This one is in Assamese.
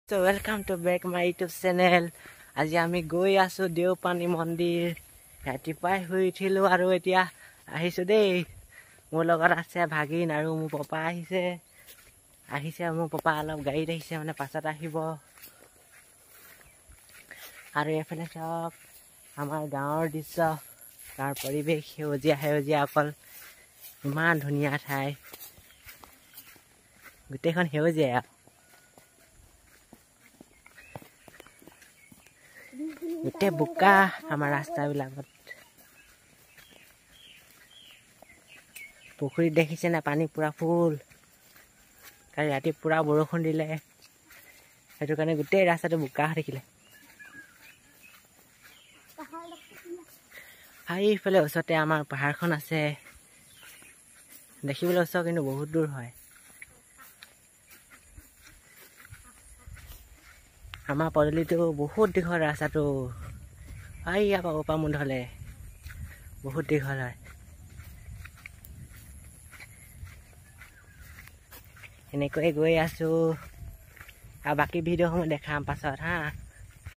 So welcome to back my YouTube channel. আজি আমি গৈ আছোঁ দেওপানী মন্দিৰ। ৰাতিপুৱাই শুই উঠিলোঁ আৰু এতিয়া আহিছোঁ দেই। মোৰ লগত আছে ভাগিন আৰু মোৰ পাপা আহিছে। মোৰ পাপা অলপ গাড়ীত আহিছে, মানে পাছত আহিব। আৰু এইফালে চাওক আমাৰ গাঁৱৰ দৃশ্য, গাঁৱৰ পৰিৱেশ, সেউজীয়া সেউজীয়া অকল, ইমান ধুনীয়া ঠাই, গোটেইখন সেউজীয়াই আৰু গোটেই বোকা আমাৰ ৰাস্তাবিলাকত। পুখুৰীত দেখিছে নে পানী পুৰা ফুল। কালি ৰাতি পুৰা বৰষুণ দিলে, সেইটো কাৰণে গোটেই ৰাস্তাটো বোকা হৈ থাকিলে। এইফালে ওচৰতে আমাৰ পাহাৰখন আছে, দেখিবলৈ ওচৰ কিন্তু বহুত দূৰ হয়। আমাৰ পদূলিটো বহুত দীঘল ৰাস্তাটো, ইয়াৰ পৰা ওপামুন্ধলে বহুত দীঘল হয়। এনেকৈয়ে গৈ আছোঁ আৰু বাকী ভিডিঅ'সমূহ দেখাম পাছত। হা।